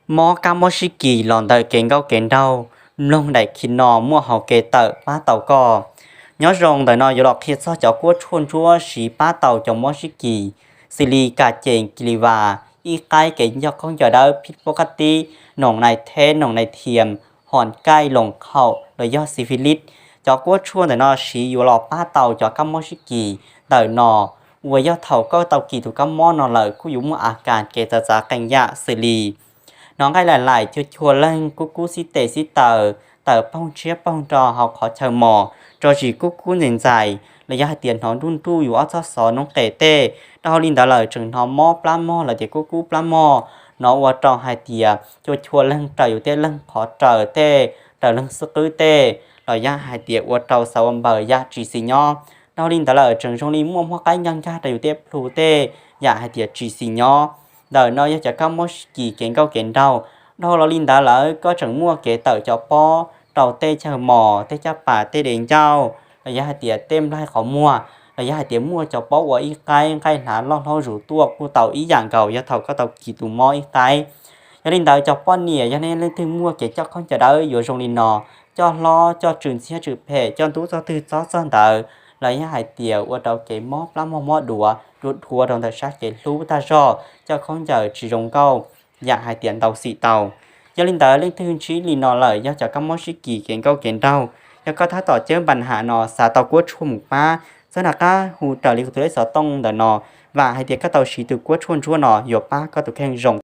Mob kab mob sib kis los ntawm kev nkauj kev nraug, mloog daim khi no muaj hau kev tawm pab tau koj. Nyob zoo, ntawm no yuav los qhia txog cov kuab tshuaj ntsuab siv pab tau cov mob sib kis, xws li kas ces, kis li vas, ib qaib, kev ncoj khaub ncaws dawb, phib pob qab tib, noom nais theb, noom nais thiam, hom kaij, loos qhaum los yog xifilib. Cov kuab tshuaj ntawm no siv yuav los pab tau cov kab mob sib kis ntawm no, uas yog thaum koj tau kis tus kab mob no lawm kuj yuav muaj a kas kev txawv txav qee yam xws li hnov nqaij laim laim, chua chua leeg, kub kub xib tes xib taws, tawm poog tshiab poog nro hauv qhov chaw mos, tso zis kub kub ntxais ntxais los yog hais tias hnov nruj nruj yus ob txoj xov noob qes tej. Dhau li ntawd lawm tseem hnov mob plab mog los tias kub kub plab mog, hnov ua rau hais tias chua chua leeg raws yus tej leeg qhov raws tej, raws leeg xub qwb tej, los yog hais tias ua rau xav ua npaws yam tsis xis nyob. Dhau li ntawd lawm tseem zoo li muaj muab qaib nkag nkag rau yus tej plhu tej, yam hais tias tsis xis nyob. Ntawm no yog cov kab mob sib kis kev nkauj kev nraug. Dhau los li ntawd lawm koj tseem muaj kev tawm cov pob rau tej chaw mos, tej caj pas, tej dev ncauj, los yog hais tias tej nplaig qhov muag, los yog hais tias muaj cov pob ua ib qaib nqaij hlav loj hlob zus tuaj kuj tau ib yam nkaus yog thaum koj tau kis tus mob ib qaib. Yog li ntawd cov poj niam yog nej leej twg muaj kev coj khaub ncaws dawb yuav zoo li no, coj hlob coj tsw ntxhiab tsw phem, coj ntub txoj twg txob txoj ntawd, los yog hais tias ua rau kev mob plab mog mob duav, duav dhuav rau ntawm sab kev hlub tag zog, coj khaub ncaws tsis zoo nkauj, yam hais tias ntau xim tau. Yog li ntawd leej twg ntsib li no lawm yog cov kab mob sib kis kev nkauj kev nraug, yog koj tab tom cawb npas ham no xav tau kuab tshuaj mus pab, txhob nco qab hu raws li kuv tus lej xov tooj ntawm no, vam hais tias koj tau siv tus kuab tshuaj ntsuab no yuav pab koj tus kheej zoo